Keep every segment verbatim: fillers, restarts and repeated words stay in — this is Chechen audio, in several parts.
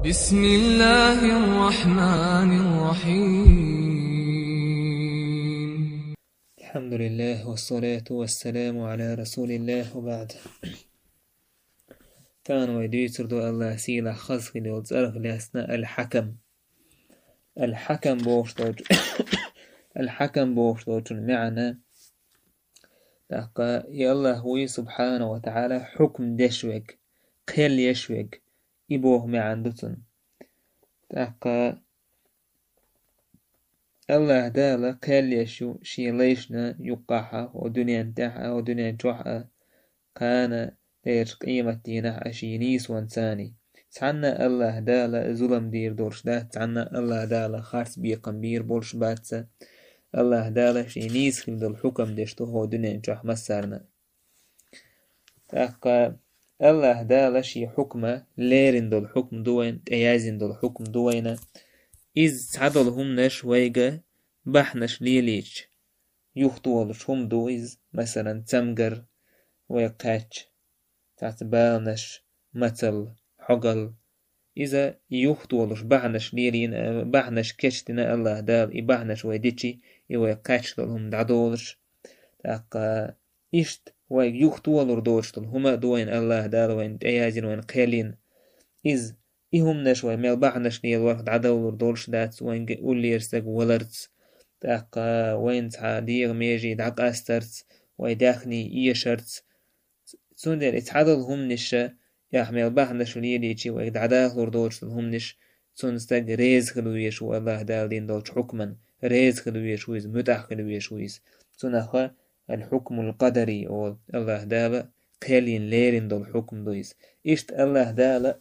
بسم الله الرحمن الرحيم. الحمد لله والصلاة والسلام على رسول الله وبعد. Тахана вай дуьйцур ду Аллахь сийлахь хаза хилла йолу цӀарах лаьцна Аль-Хьакам. Аль-Хьакам бохуш долчу, Аль-Хьакам бохуш долчун маьӀна, тӀаккха и Аллахь вуй, субхьанаху ва таӀала, хьукм деш верг, кхел еш верг, и боху маьӀна ду цуьнан. ТӀаккха Аллахь Дала кхел еш ю Шен лайшна юккъахь а, хӀокху дуьнен тӀехь а, хӀокху дуьнен чохь а, кхана, дерриш къематдийнахь а Шен нийсонца. Цхьанна Аллахь Дала зулам дийр долуш дац, цхьанна Аллахь Дала харц бекхам бийр болуш бац, Аллахь Дала Шен нийса хилла долу хьукам деш ду хӀокху дуьнен чохь массарна. ТӀаккха Аллахь Дала Шен хьукма лерина долу хьукма ду вайна, тӀеяздина долу хьукма ду вайна. Иза цхьадолу хӀуманаш вайга бахьанаш лелийча, юхатолуш хӀума ду иза, масалан, цамгар, вай кхаьчча, цхьацца баланаш, мацалла, хьогалла. Иза юхатолуш бахьанаш лелийна, бахьанаш кечдина Аллахь Дала, и бахьанаш вай дичи, и вай кхаьчна долу хӀума дӀадолуш. ТӀаккха иштта вайга юхатолур доцуш долу хӀума а ду вайна Аллахь Дала вайна тӀеяздина, вайна кхел йина. Иза и хӀуманаш вай мел бахьанаш лелорх дӀадовлур долуш дац, вайга уллера стаг валарца, тӀаккха вайна цхьа дегӀан меже дӀакъастарца, вай даьхний эшарца. Цундела и цхьадолу хӀуманаш а, ахь мел бахьанаш лелийча, вайга дӀадахалур доцуш долу хӀуманаш, цунна стаг реза хила везаш ву Аллахь Дала дина долчу хьукман, реза хила везаш ву иза, муьтӀахь хила везаш ву иза. Цунах Аль-Хьукмул Къадари олу, Аллахь Дала кхел йина лерина долу хьукм ду иза. Иштта Аллахь Дала,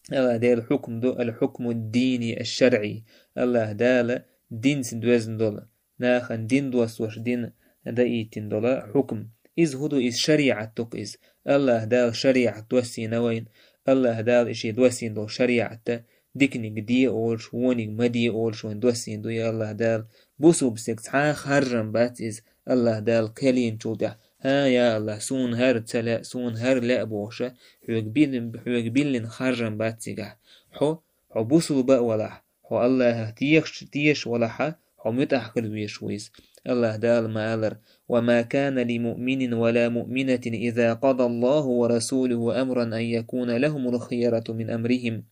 Аллахь Делан хьукм ду Аль-Хьукму дини аш-шарӀи, Аллахь Дала динца доьзна долу, нахана дин доссош дин даийтина долу хьукм. Иза хӀун ду, иза шариӀат ду-кх иза. Аллахь Дала шариӀат доссийна вайна. Аллахь Дала и шен доссийна долу шариӀат диканиг де олуш, вониг ма де олуш вайна доссийна ду и Аллахь Дала. Бусулба стеган цхьа а харжам бац иза, Аллахь Дала кхел йинчул тӀаьхьа: «ХӀан, я Аллахь, суна хӀара ца лаьа, суна хӀара лаьа», – бохуш, хьоьга биллина, хьоьга биллина харжам бац цигахь. Хьо, хьо бусулба а валахь, хьо Аллахьах тешаш, тешаш валахьа, хьо муьтӀахь хила везаш ву иза. Аллахь Дала ма-аллара: «وما كان لمؤمن ولا مؤمنة إذا قضى الله ورسوله أمرا أن يكون لهم الخيرة من أمرهم».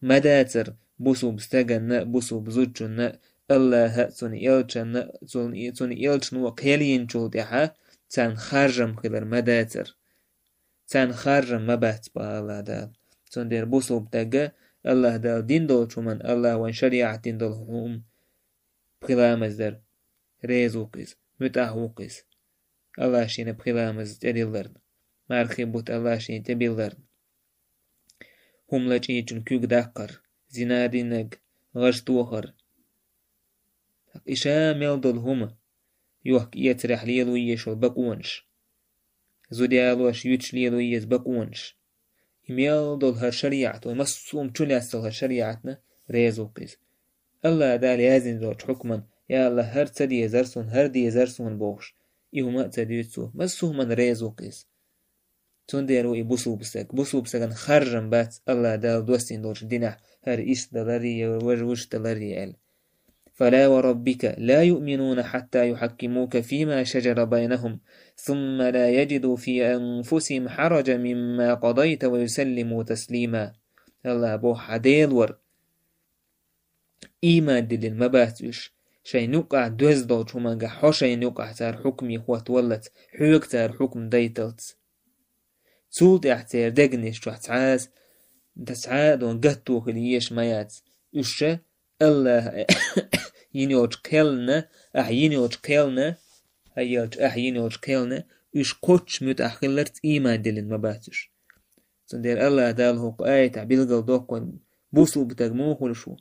Ма дацара бусулба стаганна а, бусулба зудчунна а, Аллахьа а, цуьнан элчанна а, цуьнан, цуьнан элчано а кхел йинчул тӀаьхьа царна харжам хилар ма дацара. Царна харжам ма бац боху Аллахь Дала. Цундела бусулба стага Аллахь Дала дина долчу хӀуманна, Аллахь вайн шариӀат дина долу хӀума пхи ламаз дар, реза ву-кх иза, муьтӀахь ву-кх иза. Аллахь шена пхи ламаз тӀедилларна, мархи бутт Аллахь шена тӀебилларна, хӀума лачкъийчун куьг даккхар, зина динарг, гӀаж тохар. И ша мел долу хӀума, йохка-эцарехь лело езаш йолу бакъонаш, зуда ялош, юьтуш лело еза бакъонаш. И мел долу хӀара шариӀат, вай массо а хӀума чу лаьцна долу хӀара шариӀатна реза ву-кх иза. Аллахь Дала яздина долчу хьукман: «Я Аллахь, хӀара ца дезара суна, хӀара дезара суна», – бохуш, и хӀума а ца дуьйцу цо, массо а хӀуманна реза ву-кх иза. Цундела ву и бусулба стаг. Бусулба стагана харжам бац Аллахь Дала доссийна долчу динехь, хӀара иштта даларий, важа вуьшта даларий аьлла. «فلا وربك لا يؤمنون حتى يحكموك فيما شجر بينهم ثم لا يجدوا في أنفسهم حرجا مما قضيت ويسلموا تسليما». Аллахь боху: «Хьан Дела вара, ийман диллина ма бац уьш, шайн юккъахь доьзна долчу хӀумангахь хьо шайн юккъахь цара хьукме хӀоттаваллалц, хьоьга цара хьукм дайталц. Цул тӀаьхьа церан дегнаш чохь цхьа а, цхьа а дон гатто хила езаш ма яц. Уьш ша Аллахь йина йолчу кхелна, ахь йина йолчу кхелна, хьан елча ахь йина йолчу кхелна, уьш кхоччуш муьтӀахь хилларца ийман диллина ма бац уьш». Цундела Аллахь Дала хӀокху аятехь билгалдоккху вайна, бусулба стаг муха хуьлуш ву.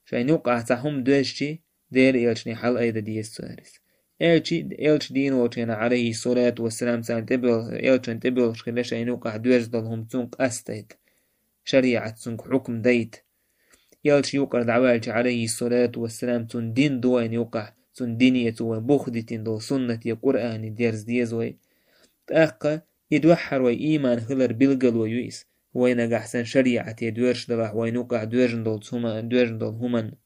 Шайн юккъахь цхьа хӀума доьзчи, Делан элчане хьала айда деза цара иза. Элчи, элча дийна волчу хенахь, Ӏалайхиссалату вассалам, царна тӀебоьлху, элчан тӀебоьлхуш хилла шайн юккъахь доьзна долу хӀума цунга къастайта, шариӀат цунга хьукм дайта. Элча юкъара дӀаваьлча, Ӏалайхиссалату вассалам, цунна дин ду вайна юкъахь, цунна дине цо вайн бух дитина долу суннате, Къуръане дерза деза вай. ТӀаккха и дуьххьара вай ийман хилар билгало ю иза. вай нагахь санна шариӀате доьрзуш далахь, вайна юкъахь доьрзуш долчу хӀума-, доьрзуш долу хӀуманна.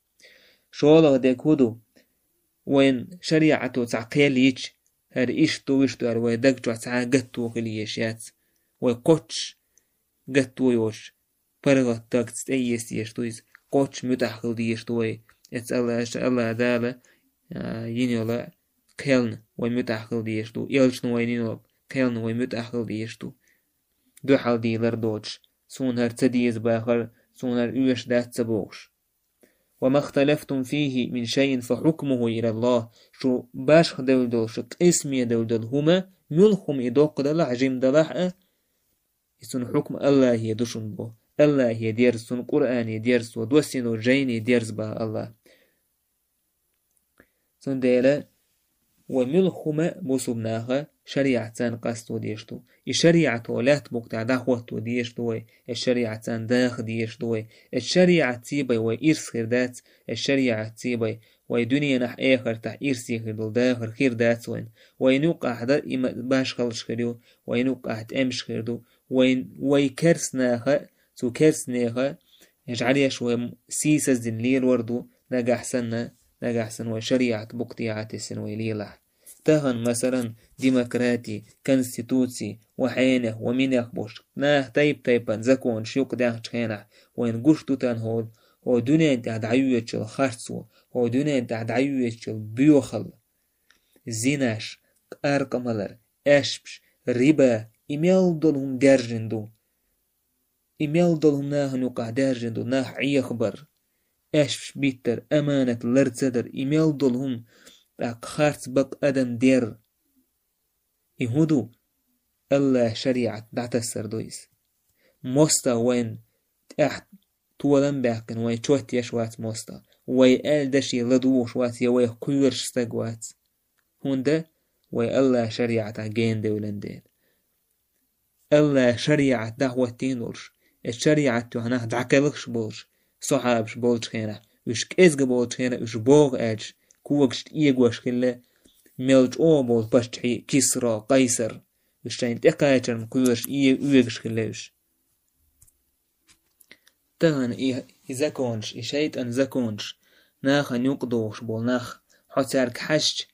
ШолгӀа дерг хӀун ду? Вайн шариӀато цхьа кхел йича, хӀара иштта ду, вуьшта ду аьлла, вай даг чохь цхьа а гатто хила езаш яц. Вай кхоччуш гатто йоцуш, паргӀат дагца тӀеэца дезаш ду иза, кхоччуш муьтӀахь хила дезаш ду вай. Эцу Алла-, Алла Дала, а, йина йолу кхелна вай муьтӀахь хила дезаш ду, элчано вайна йина йолу кхелна вай муьтӀахь хила дезаш ду. Дуьхьал дийр доцуш, суна хӀара ца деза бахар, суна хӀара оьшуш дац ца бохуш. «وما اختلفتم فيه من شيء فحكمه إلى الله». Шу башха девлла долу, шу къисаме девлла долу хӀума, муьлха хӀума и доккха далахь а, жима далахь а, и цуьнан хьукм Аллахье ду шуна боху. Аллахье дерза, цуьнан Къуръане дерза, цо доссийна долу жайне дерза боху Аллахь. Цундела вай муьлха хӀума бусулба наха шариӀатца къасто дезаш ду. И шариӀат вай лаьтта букъ тӀехь дӀахӀотто дезаш ду вай, и шариӀатца даха дезаш ду вай. И шариӀатций бен вай ирс хир дац, и шариӀатций бен вай дуьненахь, эхартахь ирсе хир долу дахар хир дац вайн. Вайна юккъахь дан и ма-, башхаллаш хир ю, вайна юккъахь тӀемаш хир ду, вайн, вай керстанаха, цу керстанеха, жӀареш вай сийсаздина лелор ду, нагахь санна, нагахь санна вай шариӀат букъ тӀехь а тесна вай лелахь. Тахана, масалан, демократи, конституци, ва хьенех, ва минех бохуш, нах тайп-тайпана законаш юкъадаьхначу хенахь, вайна гуш ду тахана хӀо-, хӀо дуьнен тӀехь дӀайоьдучу харцо, хӀо дуьнен тӀехь дӀайоьдучу боьхалла, зинаш, къаркъа малар, аьшпаш, риба, и мел долу хӀума даьржина ду. И мел долу хӀума нахана юкъахь даьржина ду, нах Ӏехабар, аьшпаш биттар, аманат лар ца дар, и мел долу хӀума, тӀаккха харц бакъ адам дер. И хӀун ду? Аллахь шариӀат дӀатассар ду иза. МостагӀа вайн тӀехь толам баьккхина, вайн чот еш вац мостагӀа. Вай аьлла даше ладугӀуш вац, я вайх кхоьруш стаг вац. ХӀунда вай Аллахь шариӀатах гена девлла дела. Аллахь шариӀат дӀахӀоттийна долуш, и шариӀат тӀехь нах дӀакхелхаш болуш, сахьабаш болчу хенахь, уьш кӀезга болчу хенахь, уьш богӀу аьлча, когашка эгош хилла, мел чӀогӀа болу паччахьий Кисро, Къайсар, уьш шайна тӀекхачарна кхоьруш, э-, оьгуш хилла уьш. Тахана и, и законаш, и шайтӀан законаш, нахана юкъадохуш болу нах, хьо цаьрга хьаьжча,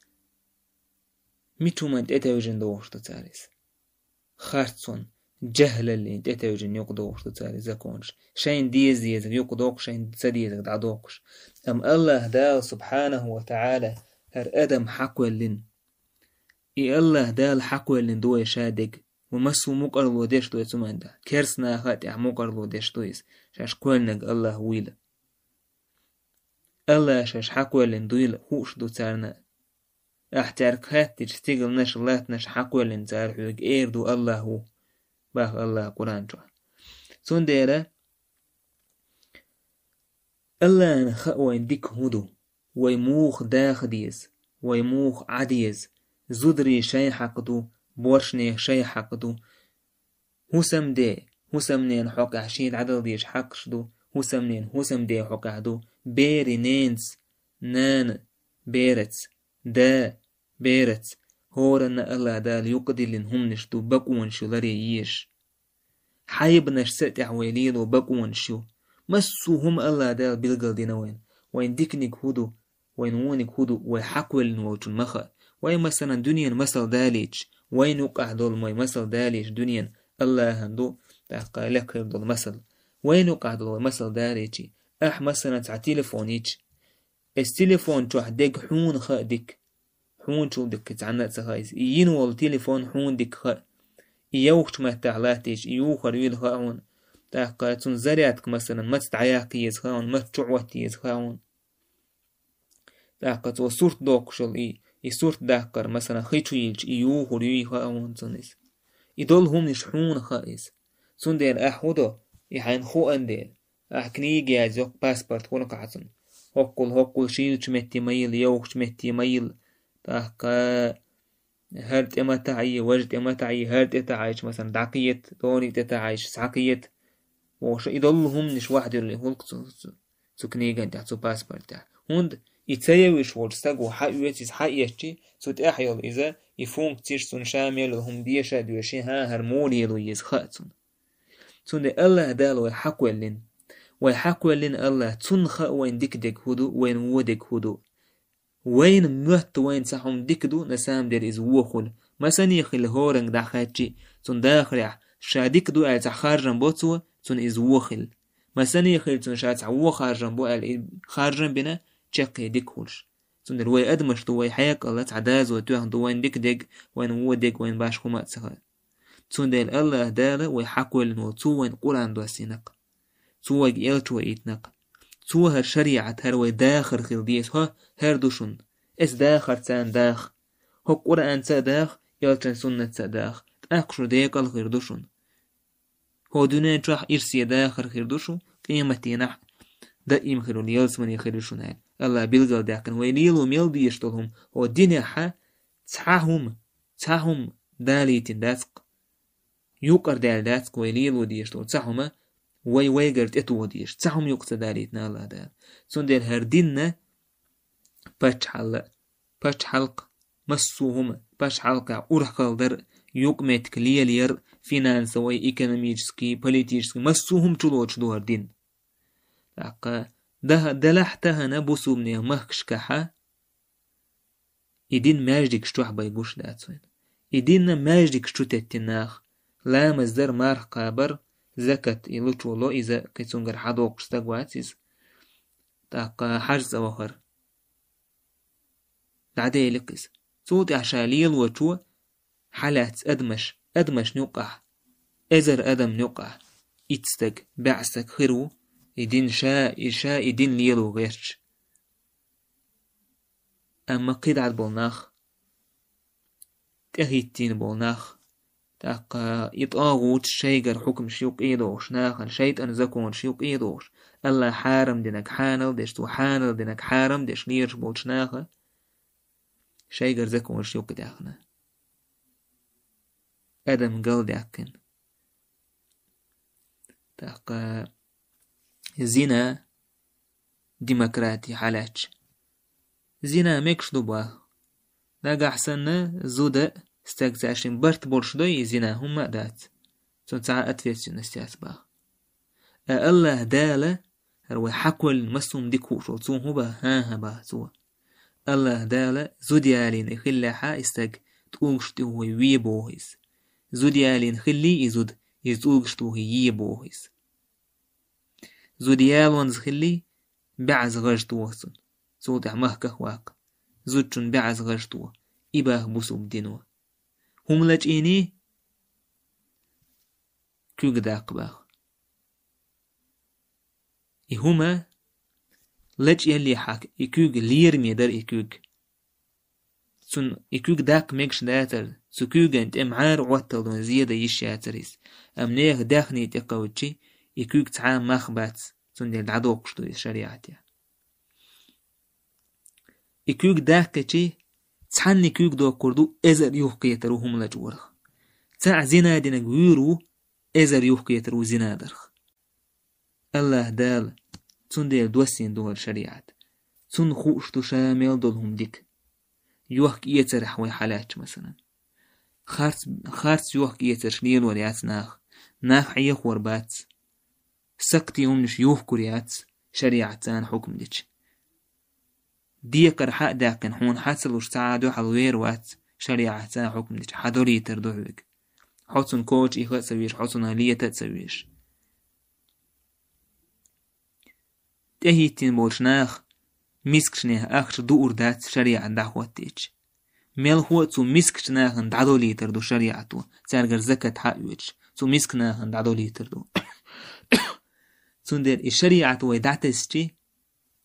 мича хӀуманна тӀетевжина дохуш ду цара иза? Харцонна, жаьхӀлаллина тӀетевжина юкъадохуш ду цара и законаш. Шайна деза-дезаг юкъадоккхуш, шайна ца дезаг дӀадоккхуш. Амма Аллахь Дала, субхьанаху ва таӀала, хӀара адам хьакхоьллина. И Аллахь Дала хьакхоьллина ду вай ша дерг. Ва массо а мукъарло деш ду вай цу манда. Керстанаха а тӀехь мукъарло деш ду иза. Шаьш кхоьллинарг Аллахь вуйла. Аллахь шаьш хьакхоьллина дуйла хууш ду царна. Ахь цаьрга хаьттича, стигалнаш, латтанаш хьакхоьллина цара хьоьга эр ду Аллахь ву, боху Аллахь Къуръан чохь. Цундела Аллахьна хаьа вайн дика хӀун ду, вай муха даха деза, вай муха Ӏа деза, зударий шайн хьакъ ду, боршнех шайн хьакъ ду, хӀусамде, хӀусамненан хьокъехь шен дӀадала дезаш хьакъаш ду, хӀусамненан хӀусамден хьокъехь ду, бери ненца, нана бераца, да бераца, хӀоранна Аллахь Дала юкъадиллина хӀуманаш ду, бакъонаш ю ларъян езаш. Хьайбанашца а тӀехь вай лело бакъонаш ю. Массо а хӀума Аллахь Дала билгалдина вайна. Вайн диканиг хӀун ду, вайн вониг хӀун ду, вай хьакхоьллина волчун ма хаьа. Вай, масалан, дуьненан масал далийча, вайна юкъахь долу вай масал далийча дуьненан, Аллахьан ду, тӀаккха лекха хир долу масал. Вайна юкъахь долу вай масал далийча, ахь, масалан, цхьа телефон йича, эс телефон чохь дерг хьуна хаьа дика. Хьуначул дика цхьанна а ца хаьа иза. И йина волу телефон хьуна дика хаьа. И йовхачу маттахь латтийча, и юхар юйла хаьа хьуна. ТӀаккха цуьнан зарядка, масалан, маца дӀаяккха еза хаьа хьуна, маца чу Ӏотта еза хаьа хьуна. ТӀаккха цо сурт доккхуш йолу и, и сурт даккхар, масалан, хи чу йиллича, и юхар юй хаьа хьуна цунна иза. И долу хӀуманаш хьуна хаьа иза. Цундела ахь хӀун до, и хьайна хууш дела, ахь книга язйо-кх, паспорт хуьлу-кх ахь цунна. ХӀоккхул, хӀоккхул шийлачу метте ма йилла, йовхачу метте ма йилла. ТӀаккха хӀара тӀе ма таӀийта, важа тӀе ма таӀийта, хӀара тӀе таӀийча, масалан, дӀакхета, дониг тӀе таӀийча, схьакхета. Вовша и долу хӀуманаш вахьдуьллий хуьлу-кх цу, цу, цу книган тӀехь, цу паспорт тӀехь. ХӀунда и ца евзаш волчу стага хьаоьцу иза, хьаэцчи, цу тӀехь йолу иза, и функцеш, цунна ша мел йолу хӀума деша а доьший, хӀан, хӀара муха лело еза хаьа цунна. Цундела АллахӀ Дала вай хьакхоьллина. Вай хьакхоьллина АллахӀ, Цунна хаьа вайна дика дег хӀун ду, вайна вон дег хӀун ду. Вайна моьтту вайна цхьа хӀума дика ду, на самом деле иза вон хуьлу. Масане хилла хӀоранга дӀахаьччи, цунна дахарехь, ша дика ду аьлла цхьа харжам бо цо, цунна иза вон хилла. Масане хилла цунна ша цхьа вон харжам бо аьлла и харжам бина, чаккхе дика хуьлуш. Цундела вай адамаш ду, вай хьекъал цхьа доза тоьхна ду, вайна дика дег, вайна вон дег, вайна башха хӀума а ца хаьа. Цундела АллахӀ Дала вай хьакхоьллина волу, Цо вайна Къуръан доссийна-кх. Цо вайга элча ваийтина-кх. Цо хӀара шариӀат, хӀара вай дахар хила деза, хӀо, хӀара ду шуна. Эца дахар царна даха. ХӀокху Къуръанца а даха, элчан суннатца а даха. ТӀаккха шу декъал хир ду шуна. ХӀо дуьнен чохь ирсе дахар хир ду шу, къематдийнахь даим хир волу ялсамани хир ю шуна аьлла. АллахӀа билгалдаьккхина вай лело мел дезаш долу хӀума, хӀо динехь цхьа хӀума, цхьа хӀума далийтина дац-кх. Юкъара даьлла дац-кх вай лело дезаш долу цхьа хӀума, вай вайгара тӀетоха дезаш. Цхьа хӀума юкъа ца далийтина АллахӀ Дала. Цундела хӀара динна паччахьалла, паччахьалкх, массо а хӀума, паччахьалкхехь урхалла дар, юкъаметтиг лелаяр, финансовый, экономический, политический, массо а хӀума чулоцуш ду хӀара дин. ТӀаккха да-, делахь тахана бусулбанийн махкашкахьа, и дин маьждигаш чохь бен гуш дац вайна. И динна маьждигаш чу теттина наха. Ламаз дар, марха кхабар, закат и лучо ло иза, кхин цуьнгара хьадоккхуш стаг вац иза. ТӀаккха хьажа цӀа вахар. ДӀаделира иза. Цул тӀаьхьа ша лелочо хьалаьцна адамаш, адамашна юккъахь, эзар адамна юккъахь итт стаг, бӀе стаг хир ву, и дин ша, и ша и дин лело гӀерташ. Амма кхидӀа болу нах, тӀехӀиттийна болу нах, тӀаккха и тӀагӀуташ шайгара хьукмаш юккъе а дохуш, нахана шайтӀан законаш юккъе а дохуш, АллахӀа хьарам динарг хьанал деш, цо хьанал динарг хьарам деш лелаш болчу наха шайгара законаш юккъе даьхна. Адам галдаьккхина. ТӀаккха зина, демократи хьалаьцча. Зина мегаш ду боху. Нагахь санна зуда, стаг цаьршимма барт болуш дой и зина, хӀумма а дац. Цунна цхьа а ответственность яц боху. Ткъа АллахӀ Дала, хӀара вай хьакхоьллина массо а дика хууш волу, Цо хӀун боху? ХӀан-хӀа боху Цо. АллахӀ Дала зуда ялийна хиллехьа и стаг, тӀулгаш тӀе вай ве боху иза. Зуда ялийна хиллий и зуда, иза тӀулгаш тӀе вай е боху иза. Зуда ялонза хиллий, бӀозза гӀаж тоху цунна. Цул тӀаьхьа махках ваккха. Зудчунна бӀозза гӀаж тоху. И боху бусулба дино. ХӀума лачкъийний, куьг даккха боху. И хӀума лачкъаяллехьа, и куьг лераме дара и куьг. Цунна и куьг даккха мегаш дацара, цу куьйган тӀе мӀара Ӏоттал дон зеда йиш яцара иза. Амма нехан даьхни тӀе кхаьччи, и куьг цхьа а мах бац, цундела дӀадоккхуш ду иза шариӀатехь. И куьг даьккхичи, цхьанна и куьг доккхур ду, эзар юхакхетар ву хӀума лачкъорах. Цхьаъ зина динарг вуьйр ву, эзар юхакхетар ву зина дарх. АллахӀ Дала, цундела доссийна ду хӀара шариӀат. Цунна хууш ду ша мел долу хӀума дика. Йохка-эцарехь вай хьалаьцча, масалан. Харц, харц йохка-эцарш лелор яц наха. Нах Ӏехор бац. Сакхтийн хӀуманаш юхкур яц, шариӀат царна хьукм дича. Декхар хьа а даьккхина, хьуна хьа ца луш цхьа а дуьхьал вер вац, шариӀат царна хьукм дича, хьадолийтар ду хьоьга. Хьо цунна коча иха а ца веш, хьо цунах лета а ца веш. ТӀехӀиттина болчу наха мискачу нехан ахча дуур дац шариӀат дӀахӀоттийча. Мелхо а цу мискачу нахана дӀадолийтар ду шариӀато, цаьргара закат хьаоьцуш, цу миска нахана дӀадолийтар ду. Цундела и шариӀат вай дӀатесчи,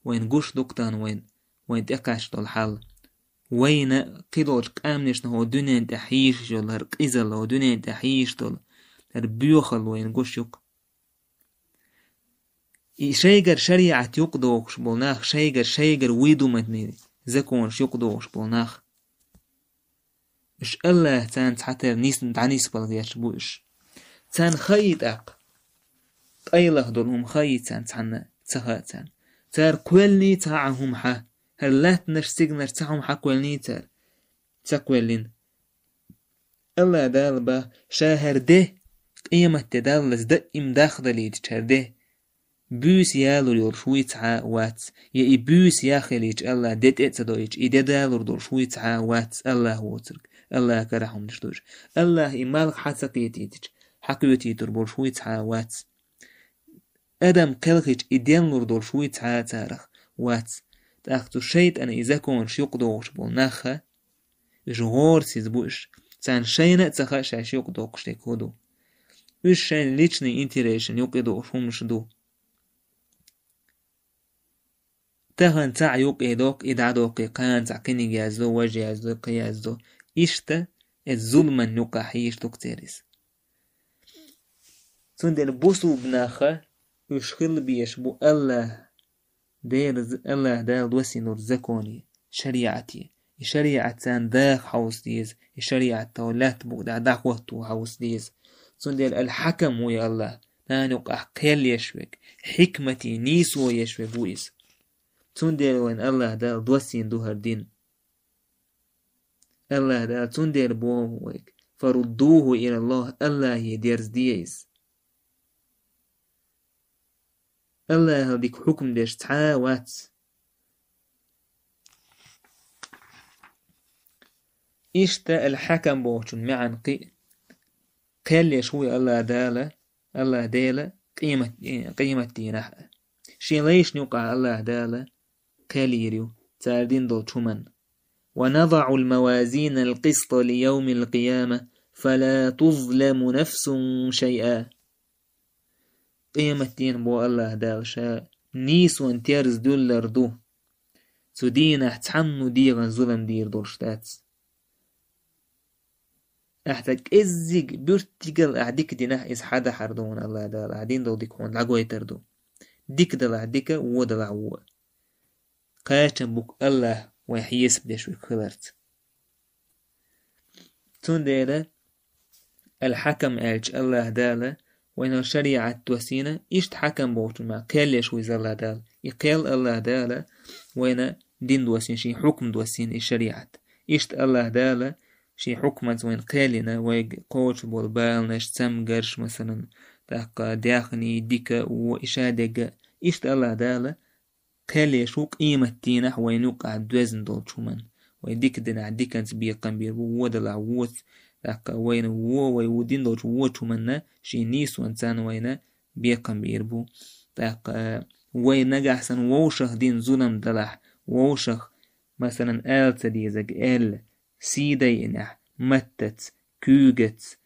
вайна гуш ду-кх тахана вайна, вайна тӀекхаьчна долу хьал. Вайна кхидолчу къаьмнашна хӀо дуьнен тӀехь хьийзаш йолу хӀара къизалла, хӀо дуьнен тӀехь хьийзаш долу хӀара боьхалла вайна гуш ю-кх. И шайгара шариӀат юкъадохуш болу нах, шайгара, шайгара выдуманный законаш юкъадохуш болу нах. Уьш АллахӀа царна цхьатера нис-, дӀанисбала гӀерташ бу уьш. Царна хаий тӀаккха? Къайлаха долу хӀума хаий царна цхьанна? Ца хаьа царна. Цара кхоьллиний цхьа а хӀума хьа? ХӀара латтанаш, сигнаш цхьа хӀума хьакхоьллиний цара? Ца кхоьллина. АллахӀ Дала боху, ша хӀара де, къематде даллалц даим дахдалийтачар де буьйса ялур йолуш вуй цхьа а вац, я и буьйса яххилийча Аллах де тӀе а ца доуьйтуш, и де далур долуш вуй цхьа а вац, Аллах воцург, Аллах карахь хӀуманаш дуьйш. Аллах и малх хьа ца кхетийтича, хьа кхетийтур болуш вуй цхьа а вац. Адам кхелхича и денлур долуш вуй цхьа а царах вац. ТӀаккха цу шайтӀана и законаш юкъадохуш болу нахха, уьш гӀорасиза бу уьш. Царна шайна а ца хаьа шаьш юкъадоккхуш дерг хӀун ду. Уьш шайн личный интересашна юкъадохуш хӀуманаш ду. Тахана цхьаъ юкъадоккху, и дӀадоккхий, кхана цхьаъ кхиниг яздо, важа яздо, кхин яздо. Иштта, иза зуламан юкъахь хьийзаш ду-кх церан иза. Цундела бусулба нахха уьш хила безаш бу Аллах Дела, Аллах Дала доссийна долу законе, шариӀате. И шариӀат царна даха хьовса деза, и шариӀат тхо лаьтта букъа тӀехь дӀахӀотто хьовса деза. Цундела Аль-Хьакам ву и Аллах, нахана юкъахь кхел еш верг, хьикмате, нийсо еш верг ву иза. Цундела вайна Аллах Дала доссийна ду хӀара дин. Аллах Дала цундела боху вайга: «Фаруддуху илаллах», Аллахе дерзаде иза. Аллахьал дика хьукам деш цхьа а вац. Иштта Аль-Хьакам бохучун маьӀна кхин а: кхел еш ву и Аллах Дала, Аллах Дела къемат-, къематдийнахь а. Шен лайшна юкъахь Аллах Дала кхел йийр ю цара дина долчу хӀуманна. «ونضع الموازين القسط ليوم القيامة فلا تظلم نفس شيئا». Къематдийнахь боху Аллах Дала ша нийсонан терза дуьллур ду. Цу дийнахь цхьанна а дегӀан зулам дийр долуш дац. Ахьа сан кӀеззиг буьртигал ахь дика динахь, иза хьан дахьар ду хьуна Аллах Дала, ахь дина долу дика хьуна дӀагойтур ду. Дика далахь дика, вон далахь вон. Кхачам бу-кх Аллах вайн хьесап деш верг хиларца. Цундела Аль-Хьакам аьлча Аллах Дала вайна шариӀат доссийна, иштта хьакам бохучун маьӀна кхел еш ву иза Аллах Дала. И кхел Аллах Дала вайна дин доссийна, шен хьукам доссийна и шариӀат. Иштта Аллах Дала шен хьукманца вайна кхел йина, вайга кхочуш болу баланаш, цамгарш, масалан, тӀаккха даьхний, дика, вон, и шадерг а. Иштта Аллах Дала кхел еш ву къематдийнахь вайна юкъахь доьзна долчу хӀуманна. Вай дика динахь диканца бекхам бийр бу, вон далахь вонца, тӀаккха вайна вон, вай ву дина долчу вочу хӀуманна шен нийсонца вайна бекхам бийр бу. ТӀаккха вай нагахь санна вовшах дина зулам далахь, вовшах, масалан, ала ца дезарг аьлла, сий дайинехь, маттаца, куьйгаца,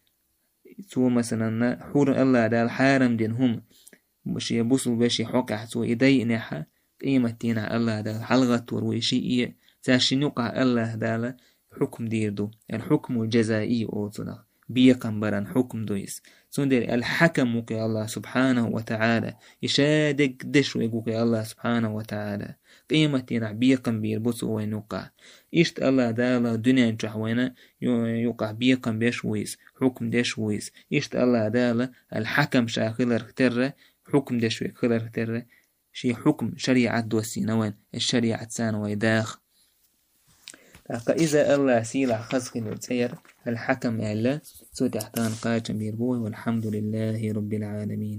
цо, масалан, хьур Аллах Дала хьарам дина хӀума, шен бусулба вешин хьокъехь цо и дайинехь, къематдийнахь Аллах Дала хьалагӀаттор ву и шиъ а, цаьршинна юкъахь Аллах Дала хьукам дийр ду. Аль-хьукмул-джазаий олу цунах. Бекхам баран хьукам ду иза. Цундела Аль-Хьакам ву-кх и Аллах субхьанаху ва таӀала. И шадерг деш верг ву-кх и Аллах субхьанаху ва таӀала. Къематдийнахь бекхам бийр бу цо вайна юкъахь. Иштта Аллах Дала дуьнен чохь вайна ю-, юкъахь бекхам беш ву иза, хьукам деш ву иза. Иштта Аллах Дала Аль-Хьакам ша хиларх терра, хьукам деш верг хиларх терра, шен хьукам, шариӀат доссийна вайна, и шариӀатца вай даха. ТӀаккха иза Аллах сийлахь хаза хилла цӀе яра Аль-Хьакам аьлла, цу тӀехь тахана кхачам бийр бу вай, валхьамдулиллахи раббил Ӏаламин.